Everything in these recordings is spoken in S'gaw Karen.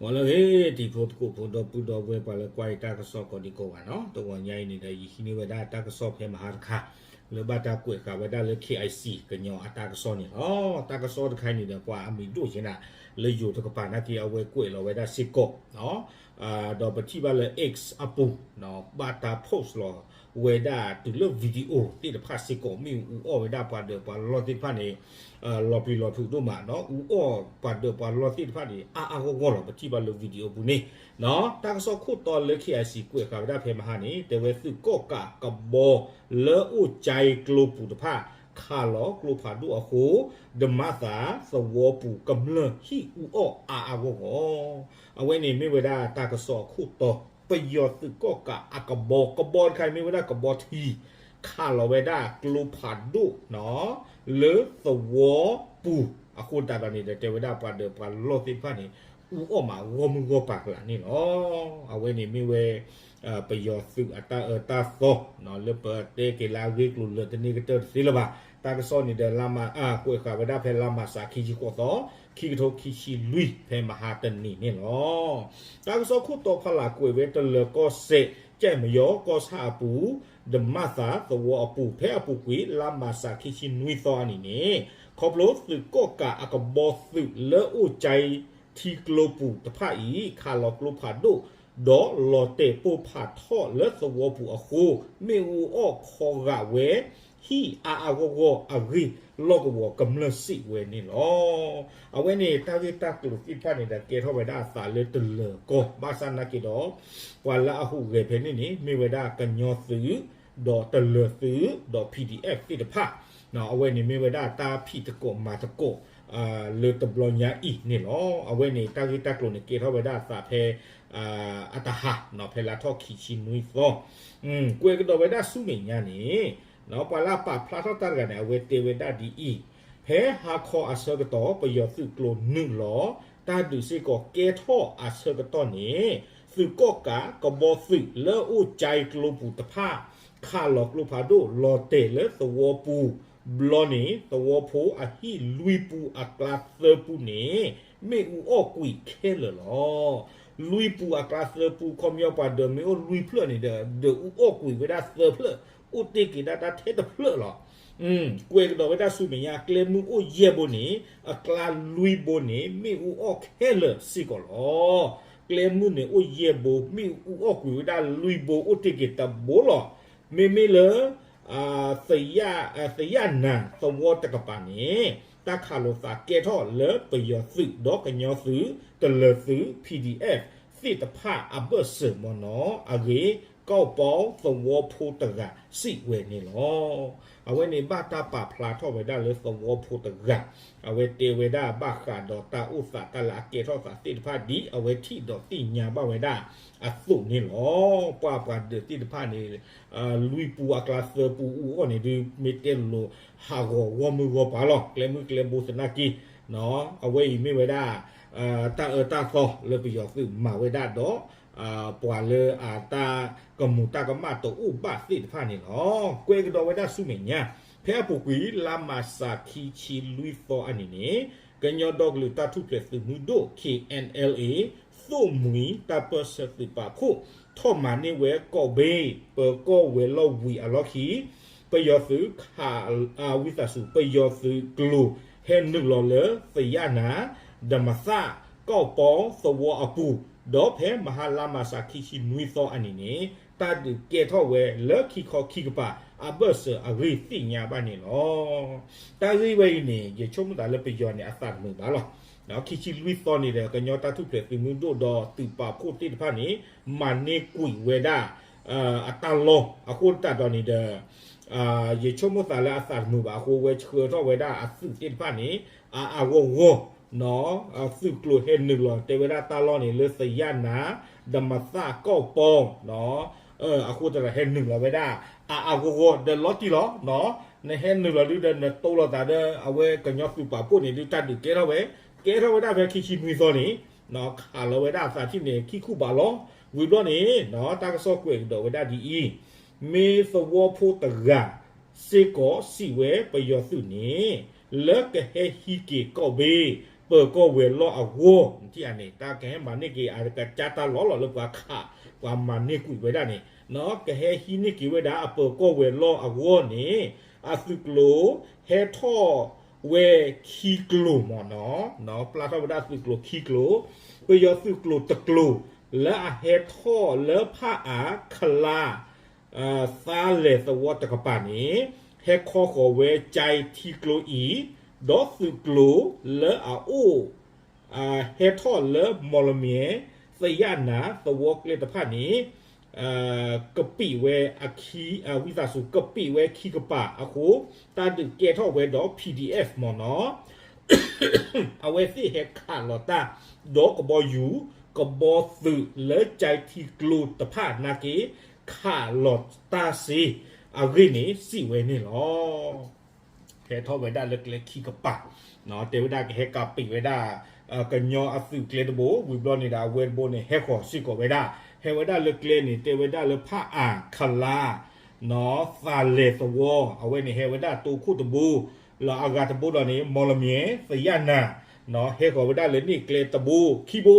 ဂီၤလၢအဂ့ၤ တံၤဖိသကိးဖိ ဒီပုၢ်ဒီဝဲၢ် ပှၤလၢကွၢ်ယတၢ်ကစီၣ်ကိးဒံကိးဂၤနီၤ, တဂီၤညါအံၤန့ၣ်ဒီး ယဟံးန့ၢ်ဝဲဒၣ်တၢ်ကစီၣ်ဖဲမဟါတခါ လၢဘၣ်တၢ်ကွဲးဃာ်ဝဲဒၣ်လၢ K I C ကညီအတၢ်ကစီၣ်န့ၣ်လီၤ. တၢ်ကစီၣ်တခါအံၤန့ၣ်ဒီး ပှၤအမံၤဒိၣ်က့ၤနၤ လၢယိၤတကပၤနာ်က့ အဝဲကွဲးလီၤဝဲဒၣ်စ့ၢ်ကီး ဒီးပထံၣ်ဘၣ်လၢ X အပူၤ ဘၣ်တၢ် post လီၤဝဲဒၣ်တုၤလၢ video သ့ၣ်တဖၣ်စ့ၢ်ကီး မ့ၣ်အူအီၣ်ဝဲဒၣ်ပှၤဒၢးပှၤလီၢ်သ့ၣ်တဖၣ်န့ၣ် လီၤပျံၤလီၤဖုးဒိၣ်မးနီၤ, အူအီၣ်ပှၤဒၢးပှၤလီၢ်သ့ၣ်တဖၣ်န့ၣ် အါအါဂီၢ်ဂီၢ်လီၤ. ပထံၣ်ဘၣ်လၢ video ပူၤန့ၣ်နီၤ, တၢ်ကစီၣ်ခိၣ်တီလၢ K I C ကွဲးဃာ်ဝဲဒၣ်ဖဲမဟါန့ၣ် တဲဝဲသုးကီၣ်ကးကဘီလၢအိၣ်ကၠဲကျိပူၤတဖၣ် ခးလီၤကျိဖးဒိၣ်အဃိ ဒမးသးသဝီပူၤကမျၢၢ်ဟံၣ်အူအီၣ်အါအါဂီၢ်ဂီၢ်. အဝဲန့ၣ်မ့ၢ်ဝဲဒၣ်တၢ်ကစီၣ်အခိၣ်တီ, ပယီၤသုးကီၣ်ကးအကဘီ, ကဘီတခါအံၤမ့ၢ်ဝဲဒၣ်ကဘီထံ ခးလီၤဝဲဒၣ်ကျိဖးဒိၣ်နီၤ လၢသဝီပူၤအဃိသတးဒီးန့ၣ်ဒီး တဲဝဲဒၣ်ပှၤဒၢးပှၤလီၢ်သ့ၣ်တဖၣ်န့ၣ် အူအီၣ်မးဂီၢ်မုၢ်ဂီၢ်ပၤကျးန့ၣ်လီၤ. အဝဲန့ၣ်မ့ၢ်ဝဲ ပယီၤသုးအတၢ်အၢတၢ်သီ လၢပတဲက့ၤလၢအဂ့ၢ်ကျိၤလၢတန့ၢ်ကတၢၢ်တသ့လၢၤဘၣ်. တၢ်ကစီၣ်န့ၣ်ဒီး ကွဲးဃာ်ဝဲဒၣ်ဖဲလါမးစး ခံဆံဃိးသီ ခံကထိခံဆံလွံၢ် ဖဲမဟါတနံၤန့ၣ်လီၤ. တၢ်ကစီၣ်ခိၣ်တီဖီလာ်ကွဲးဝဲ တလၢၤကီၢ်စဲၣ် ကၠဲၣ်မယီၤ ကီၢ်ဆၣ်အပူၤ ဒမးသးသဝီအပူၤ ဖဲအပူၤကွံာ် လါမးစး ခံဆံနွံသီအနံၤန့ၣ် ခီဖျိသုးကီၣ်ကးအကဘီသုးလၢအိၣ်ကၠဲထံကျိပူၤတဖၣ်အံၤ ခးလီၤကျိဖးဒိၣ် ဒီးလီၤတဲာ်ပိၢ်ဖးထီၣ်လၢသဝီပူၤအဃိ မ့ၣ်အူအီၣ်ခီဂာ်ဝဲ ဟံၣ်အါအါဂီၢ်ဂီၢ်အဂ့ၢ် လီၢ်ကဝီၤကမျၢၢ်စံးဝဲန့ၣ်လီၤ. အဝဲန့ၣ်တၢ်ဂ့ၢ်တၢ်ကျိၤသ့ၣ်တဖၣ်န့ၣ်ဒီး ကဲထီၣ်ဝဲဒၣ်အသးလၢတလၢၤကီၢ် ဘၣ်ဆၣ်နာ်က့ဒီး ပှၤလၢအဟူးဂဲၤဖဲန့ၣ်န့ၣ် မ့ၢ်ဝဲဒၣ်ကညီသုး ဒီးတလၢၤသုး ဒီး P D F သ့ၣ်တဖၣ် အဝဲန့ၣ်မ့ၢ်ဝဲဒၣ်တၢ်ဖံးသကိးမၤသကိး လၢတဘျီညါအံၤန့ၣ်လီၤ. အဝဲန့ၣ်တၢ်ဂ့ၢ်တၢ်ကျိၤန့ၣ် ကဲထီၣ်ဝဲဒၣ်အသးဖဲ အတဟါ ဖဲလါထီၣ်ခံဆံနွံသီ ကွဲးကဒီးဝဲဒၣ်ဆူမဲာ်ညါန့ၣ် ပှၤလၢအပာ်ဖျါထီၣ်တၢ်တဂၤန့ၣ် အဝဲတဲဝဲဒၣ်ဒ်အံၤ, ဖဲဟါခီအဆၢကတီၢ် ပယီၤသုးကျိၤနုာ်လီၤ တၢ်ဒုးစ့ၢ်ကီးကဲထီၣ်အဆၢကတီၢ်န့ၣ် သုးကီၣ်ကးကဘီသုးလၢအိၣ်ကၠဲကျိပူၤတဖၣ် ခးလီၤကျိဖးဒိၣ်လီၤတဲာ်လၢသဝီပူၤ ဘျီန့ၣ် သဝီဖိအဟံၣ်လွံၢ်ပူၤအကျါသၢပူၤန့ၣ် မ့ၣ်အူအီၣ်ကွံာ်ခဲလၢာ်လီၤ. လွံၢ်ပူၤအကျါသၢပူၤ ခီပညီပှၤဒၢးမ့ၢ်အိၣ်လွံၢ်ဖျၢၣ်န့ၣ်ဒီး ဒၢးအူအီၣ်ကွံာ်ဝဲဒၣ်သၢဖျၢၣ် အိၣ်တ့ၢ်က့ၤဒၣ်တၢ်ထဲတဖျၢၣ်လီၤ. ကွဲးကဒီးဝဲဒၣ်ဆူမဲာ်ညါ ကျဲမုၢ်အိၣ်ယဲၢ်ဘိန့ၣ် အကျါလွံၢ်ဘိန့ၣ် မ့ၣ်အူအီၣ်ခဲလၢာ်စ့ၢ်ကီးလီၤ. ကျဲမုၢ်န့ၣ်အိၣ်ယဲၢ်ဘိ မ့ၣ်အူအီၣ်ကွံာ်ဝဲဒၣ်လွံၢ်ဘိ အိၣ်တ့ၢ်က့ၤတဘိလီၤ. မ့မ့ၢ်လၢ သယၣ်နၤသဝီတကပၤန့ၣ် တၢ်ခးလိာ်သးကဲထီၣ်လၢပယီၤသုးဒီးကညီသုး တလၢၤသုး P D F သ့ၣ်တဖၣ်အဘၢၣ်စၢၤမ့ၢ်နီၤအဂ့ၢ် ကီၢ်ပီသဝီဖိတဂၤစံးဝဲန့ၣ်လီၤ. အဝဲန့ၣ်ဘၣ်တၢ်ပာ်ဖျါထီၣ်ဝဲဒၣ်လၢသဝီဖိတဂၤ အဝဲတဲဝဲဒၣ်ဘၣ်ဃးဒီးတၢ်အိၣ်သးတၢ်လၢအကဲထီၣ်သးသ့ၣ်တဖၣ်ဒ်အဝဲထံၣ်ဒီးသ့ၣ်ညါဘၣ်ဝဲဒၣ်အသိးန့ၣ်လီၤ. ပှၤပှၤဒၢးသ့ၣ်တဖၣ်န့ၣ် လွံၢ်ပူၤအကျါသၢပူၤအူအီၣ်န့ၣ်ဒုး မ့ၢ်တဲလိၤလိၤဟးဂီၤဂီၢ်မုၢ်ဂီၢ်ပၤလီၤ. ကျဲမုၢ်ကျဲဘိသနာ်က့ အဝဲအံၤမ့ၢ်ဝဲဒၣ် တၢ်အၢတၢ်သီလၢပယီၤသုးမၤဝဲဒၣ်ဒီး ပှၤလၢအတၢ်ကမူၤတၢ်ကမၣ်တအိၣ်ဘၣ်သ့ၣ်တဖၣ်န့ၣ်လီၤ. ကွဲးကဒီးဝဲဒၣ်ဆူမဲာ်ညါ ဖဲအပူၤကွံာ် လါမးစးခံဆံလွံၢ်သီအနံၤန့ၣ် ကညီဒီကလုာ်တၢ်ထူၣ်ဖျဲးသုးမုၢ်ဒိၣ် K N L A သိၣ်မှံၤတၢ်ပၢၢ်ဆၢသုးပာ်ဖှိၣ် ထီၣ်မၤန့ၢ်ဝဲကီၢ်ဘ့ ပၢၤကီၢ်ဝဲၤလီၢ်ဝံၤအလီၢ်ခံ ပယီၤသုးခး ဝံသးစူၤ ပယီၤသုးကျိၤဟဲနုာ်လီၤလၢ သယၣ်နၤ ဒမသၣ် ကီၢ်ပီသဝီအပူၤ ဒီးဖဲမဟါလါမးစးခံဆံနွံသီအနံၤန့ၣ် တၢ်ဒုးကဲထီၣ်ဝဲလၢခံခီခံကပၤ အဘၢၣ်စၢၤအဂ့ၢ်သ့ၣ်ညါဘၣ်န့ၣ်လီၤ. တၢ်ဂ့ၢ်ဝဲအံၤန့ၣ် ယဆိကမိၣ်သးလၢပယီၤန့ၣ် အသးတမုာ်ဘၣ်လီၤ. ခံဆံလွံၢ်သီန့ၣ်ဒီး ကညီတၢ်ထူၣ်ဖျဲးသုးမုၢ်ဒိၣ်ဒီးသုးပာ်ဖှိၣ်သ့ၣ်တဖၣ်န့ၣ် မၤန့ၢ်ကွံာ်ဝဲဒၣ် အတၢ်လီၢ်အဃိသတးဒီးန့ၣ်ဒီး ယဆိကမိၣ်သးလၢအသးတမုာ်ဘၣ်အဃိ ဝဲဆှၢထီၣ်ဝဲဒၣ်အသုးသ့ၣ်တဖၣ်န့ၣ် အါအါဂီၢ်ဂီၢ် သုးကျိၤဟဲနုာ်လီၤ တဲဝဲဒၣ်တၢ်လီၢ်န့ၣ်လၢသယၣ်နၤ ဒမသၣ်ကီၢ်ပီ အဃိသတးဒီးဟဲနုာ်လီၤဝဲဒၣ် အါအါဂီၢ်ဂီၢ် ဒီးလီၤတံၢ်လီၤ နဟဲနုာ်လီၤဒုဒီး နတိလီၤသးဒီး အဝဲကညီသုးပာ်ဖှိၣ်န့ၣ်ဒု တၢ်ဒုးကဲထီၣ်ဝဲ ကဲထီၣ်ဝဲဒၣ်ဖဲခံဆံနွံသီန့ၣ် ခးလီၤဝဲဒၣ်အသးထံၣ်န့ၣ် ခံခူၣ်ဘးလီၤ. ဝံၤဘျီန့ၣ် တၢ်ကစီၣ်ကွဲးကဒီးဝဲဒၣ်ဒ်အံၤ, မ့ၢ်သဝီဖိတဂၤ စ့ၢ်ကီးစံးဝဲပယီၤသုးန့ၣ် လၢကဟဲဟံးက့ၤကီၢ်ဘ့ ပၢၤကီၢ်ဝဲၤလီၢ်အဂီၢ် ထံၣ်ဧါန့ၣ် တၢ်ကဟဲမၤန့ၢ်က့ၤအကစၢ်တၢ်လီၢ်လီၤလၢပှၤခး ပှၤမၤန့ၢ်ကွံာ်ဝဲဒၣ်န့ၣ် ကဟဲဟံးန့ၢ်က့ၤဝဲဒၣ်အပၢၤကီၢ်ဝဲၤလီၢ်အဂီၢ်န့ၣ် အသုးကျိၤဟဲထီၣ်ဝဲခံကျိၤမ့ၢ်နီၤ, ပျၢ်ထီၣ်ဝဲဒၣ်သုးကျိၤခံကျိၤ, ပယီၤသုးကျိၤတကျိၤ လၢအဟဲထီၣ်လၢဖၣ်အၣ်ခလါ သါလဲၤသဝီတကပၤန့ၣ် ဟဲခီဃီၤဝဲကၠဲထံကျိအံၤ, ဒီးသုးကျိၤလၢအအိၣ် ဟဲထီၣ်လၢမီၣ်လမၠဲၣ် သယၣ်နၤသဝီကျဲတဖၣ်န့ၣ် ကပံာ်ဝဲအခံ ဝံသးစူၤ ကပံာ်ဝဲခံကပၤအဃိ တၢ်ဒုးကဲထီၣ်ဝဲဒီး P D F မ့ၢ်နီၤ အဝဲသ့ၣ်ဟဲခးလီၤတၢ် ဒီးကဘီယူၤ ကဘီသုးလၢကၠဲထံကျိတဖၣ်နာ်က့ ခးလီၤတၢ်စ့အဂ့ၢ်န့ၣ် စံးဝဲန့ၣ်လီၤ. ဟဲထီၣ်ဝဲဒၣ်လၢကျဲခံကပၤ, တဲဝဲဒၣ်ကဟဲကးပံာ်ဝဲဒၣ် ကညီအသုးကျဲတဘိ ဝံၤဘျီန့ၣ်ဒီး အဝဲတဘိန့ၣ် ဟဲဃီၤစ့ၢ်ကီးဝဲဒၣ်, ဟဲဝဲဒၣ်လၢကျဲန့ၣ် တဲဝဲဒၣ်လၢဖၣ်အၣ်ခလါ သးလဲၤသဝီ အဝဲန့ၣ်ဟဲဝဲဒၣ်တိခိၣ်တဘိ လီၤအဂၤတဘိဒီးန့ၣ် မီၣ်လမၠဲၣ် သယၣ်နၤ ဟဲဃီၤဝဲဒၣ်လၢန့ၣ်ကျဲတဘိ ခံဘိ,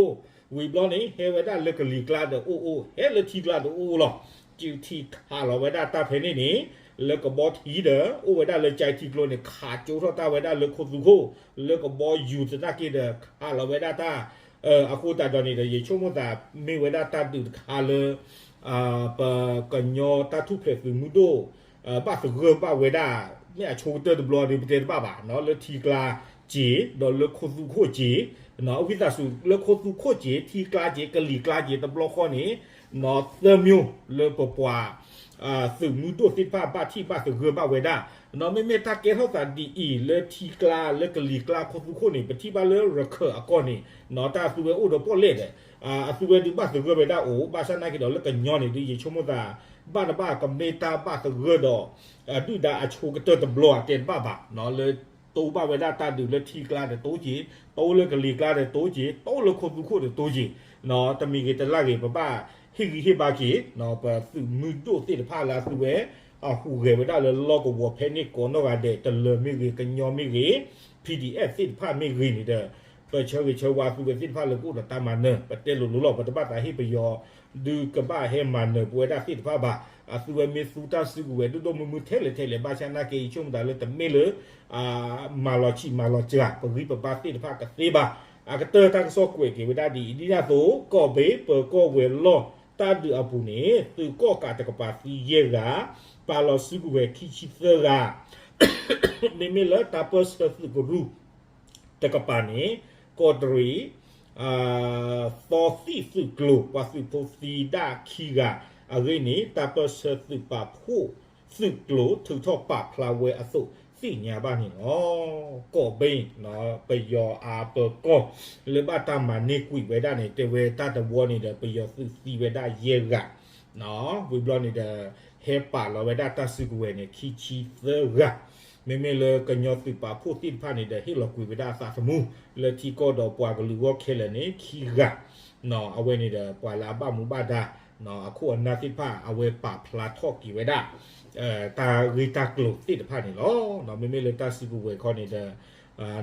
ဝံၤဘျီန့ၣ် ဟဲဝဲဒၣ်လၢကလံၤကျါဒီးအိၣ်အိၣ် ဟဲလၢထံကျါဒီးအိၣ်အိၣ်လီၤ. စုထံခးလီၤဝဲဒၣ်တၢ်ဖဲန့ၣ်န့ၣ် လၢကဘီထံဒီး အိၣ်ဝဲဒၣ်လၢကၠဲထံကျိန့ၣ် ခးကၠိထီၣ်တၢ်ဝဲဒၣ်လၢခိသူခိၣ် လၢကဘီယူၤသနာ်က့ဒီး ခးလီၤဝဲဒၣ်တၢ် အဃိသတးဒီးန့ၣ်ဒီး ယဆိကမိၣ်သးမ့ၢ်ဝဲဒၣ်တၢ်ဒုးတခါလၢ ပကညီတၢ်ထူၣ်ဖျဲးသုးမုၢ်ဒိၣ် ဘၣ်သဂၢၢ်ဘၣ်ဝဲဒၣ် မ့ၢ်အဆိကတၢၢ်တဘျီဒီး ပတဲတဘၣ်ဘၣ် လၢထံကျါက့ၤ ဒီးလၢခိသူခိၣ်က့ၤ ဝံသးစူၤ လၢခိသူခိၣ်က့ၤ ထံကျါက့ၤ ကလံၤကျါက့ၤတဘျီဃီန့ၣ် သၢမံၤလၢပပှၤ သုးမုၢ်ဒိၣ်သ့ၣ်တဖၣ်ဘၣ်ထံၣ်ဘၣ်သဂၢၢ်ဘၣ်ဝဲဒၣ် မ့မ့ၢ်တၢ်ကဲထီၣ်သးဒ်အံၤ လၢထံကျါ လၢကလံၤကျါ ခိသူခိၣ်န့ၣ် ပထံၣ်ဘၣ်လၢရခၢၣ်အကီၢ်န့ၣ် တၢ်အသုဝဲအိၣ်ဒီးပီၣ်လဲၣ်ဒီး အသုဝဲဒုးဘၣ်သဂၢၢ်ဝဲဒၣ်အိၣ် ဘၣ်ဆၣ်နာ်က့ဒီးလၢကညီန့ၣ်ဒုး ယဆိကမိၣ်သး ဘၣ်တဘၣ်ကမ့ၢ်တၢ်ဘၣ်သဂၢၢ်ဒီး ဒုၣ်ဒါအဆိကတၢၢ်တဘျီအတဲတဘၣ်ဘၣ် လၢတိဘၣ်ဝဲဒၣ်တၢ်ဒုးလၢထံကျါဒီးတိက့ၤ တိလၢကလံၤကျါဒီးတိက့ၤ တိလၢခိသူခိၣ်ဒီးတိက့ၤ တမံၤဂ့ၤတလၢ်ဂ့ၤ ပဘၣ်ဟ့ၣ်ဂံၢ်ဟ့ၣ်ဘါက့ၤ ပသုးမုၢ်ဒိၣ်သ့ၣ်တဖၣ်လၢအသုဝဲ အဟူးဂဲၤဝဲဒၣ်လၢလီၢ်ကဝီၤဖဲန့ၣ်ကိးနီၢ်ဂၤဒဲး တလၢၤမ့ၢ်ဂ့ၤ ကညီမ့ၢ်ဂ့ၤ PDF သ့ၣ်တဖၣ်မ့ၢ်ဂ့ၤန့ၣ်ဒီး ပဆၢဂ့ၤဆၢဝါသုဝဲသ့ၣ်တဖၣ်လၢကအိၣ်ဒီးတၢ်မၤနၢၤ ပတဲလိၤလိၤလီၤ ပတဘၣ်သးဟ့ၣ်ပယီၤ ဒုးကဘၣ်ဟဲမၤနၢၤပဝဲဒၣ်သ့ၣ်တဖၣ်ဘၣ် အသုဝဲမ့ၢ်သူတၢ်စုကဝဲၤဒိၣ်ဒိၣ်မုၢ်မုၢ်ထဲလဲၣ်ထဲလဲၣ် ဘၣ်ဆၣ်နာ်က့ ယဆိကမိၣ်သးလၢတမ့ၢ်လၢ မၤလီၤဆံးမၤလီၤစှၤ ပဂံၢ်ပဘါသ့ၣ်တဖၣ်ကသ့ဘၣ် အကတၢၢ်တၢ်ကစီၣ်ကွဲးက့ၤဝဲဒၣ်ဒ်အံၤ ဒ်န့ၣ်အသိး ကီၢ်ဘ့ၣ် ပၢၤကီၢ်ဝဲၤလီၢ် တၢ်ဒုးအပူၤန့ၣ် သုးကီၣ်ကးတကပၤသံယဲၢ်ဂၤ ပာ်လီၤစုကဝဲၤခံဆံသၢဂၤ မ့မ့ၢ်လၢတၢ်ပၢၢ်ဆၢသုးကရူၢ် တကပၤန့ၣ် ကီးတရံး သီသံၣ်သုးကျိၤ ပှၤသုးဖိသံဒၣ်ခံဂၤ အဂ့ၢ်န့ၣ် တၢ်ပၢၢ်ဆၢသုးပာ်ဖှိၣ်သုးကျိၤ ထုးထီၣ်ပာ်ဖျါဝဲအသိး သ့ၣ်ညါဘၣ်န့ၣ်လီၤ. ကီၢ်ဘ့ၣ် ပယီၤအပၢၤကီၢ် လၢဘၣ်တၢ်မၤန့ၢ်ကွံာ်ဝဲဒၣ်န့ၣ် တဲဝဲတၢ်တဝီန့ၣ်ဒီး ပယီၤသုးသံဝဲဒၣ်ယဲၢ်ဂၤ ဝံၤဘျီန့ၣ်ဒီး ဟဲပာ်လီၤဝဲဒၣ်တၢ်စုကဝဲၤန့ၣ် ခံဆံသၢဂၤ မ့မ့ၢ်လၢကညီသုးပာ်ဖှိၣ်သ့ၣ်တဖၣ်န့ၣ်ဒီး ဟ့ၣ်လီၤကွံာ်ဝဲဒၣ်အသးသမူ လၢထံကီၢ်ဒီးပှၤကလုာ်ဂီၢ်ခဲလၢာ်န့ၣ် ခံဂၤ အဝဲန့ၣ်ဒီး ပှၤလၢအဘၣ်မူဘၣ်ဒါ အခိၣ်အနၢ်သ့ၣ်တဖၣ် အဝဲပာ်ဖျါထီၣ်က့ၤဝဲဒၣ် တၢ်ဂ့ၢ်တၢ်ကျိၤသ့ၣ်တဖၣ်န့ၣ်လီၤ. မ့မ့ၢ်လၢတၢ်စုကဝဲၤခီန့ၣ်ဒီး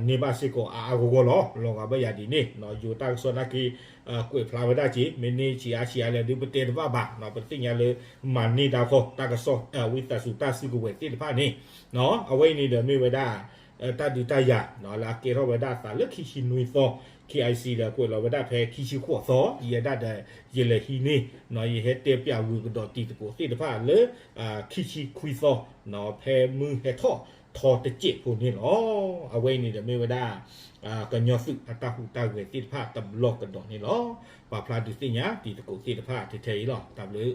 န့ၢ်ဘၣ်စ့ၢ်ကီးအါအါဂီၢ်ဂီၢ်လီၤ. လီၤဂာ်ဘၣ်ယၤဒ်န့ၣ် ယိၤတၢ်ကစီၣ်နာ်က့ ကွဲးဖျါဝဲဒၣ်က့ၤ မ့ၢ်န့ၢ်ဆံးအါဆံးအါလဲၣ်ဒုး ပတဲတဘၣ်ဘၣ် ပသ့ၣ်ညါလၢ မၤန့ၢ်တၢ်ခီ တၢ်ကစီၣ် ဝံသးစူၤတၢ်စုကဝဲၤသ့ၣ်တဖၣ်န့ၣ် အဝဲအံၤန့ၣ်ဒီးမ့ၢ်ဝဲဒၣ် တၢ်ဒုးတၢ်ယၤ လၢအကဲထီၣ်ဝဲဒၣ်အသးလၢခံဆံနွံသီ KIC ဒီးကွဲးလီၤဝဲဒၣ်ဖဲခံဆံဃိးသီ ယဲဒၣ်ဒီး ယလဲၤဟံးန့ၢ် ယဟဲတဲပၠးဂုာ်ကဒီးတံၤသကိးသ့ၣ်တဖၣ်လၢ ခံဆံခွံသီ ဖဲမုၢ်ဟဲထီၣ်ထီတစဲးဖိန့ၣ်လီၤ. အဝဲအံၤန့ၣ်ဒီးမ့ၢ်ဝဲဒၣ် ကညီသုးအတၢ်ဟူးတၢ်ဂဲၤသ့ၣ်တဖၣ်တဘျီကဒီးန့ၣ်လီၤ. ပာ်ဖျါဒုးသ့ၣ်ညါတံၤသကိးသ့ၣ်တဖၣ်ထဲထဲအံၤလီၤ. တၢ်ဘျုး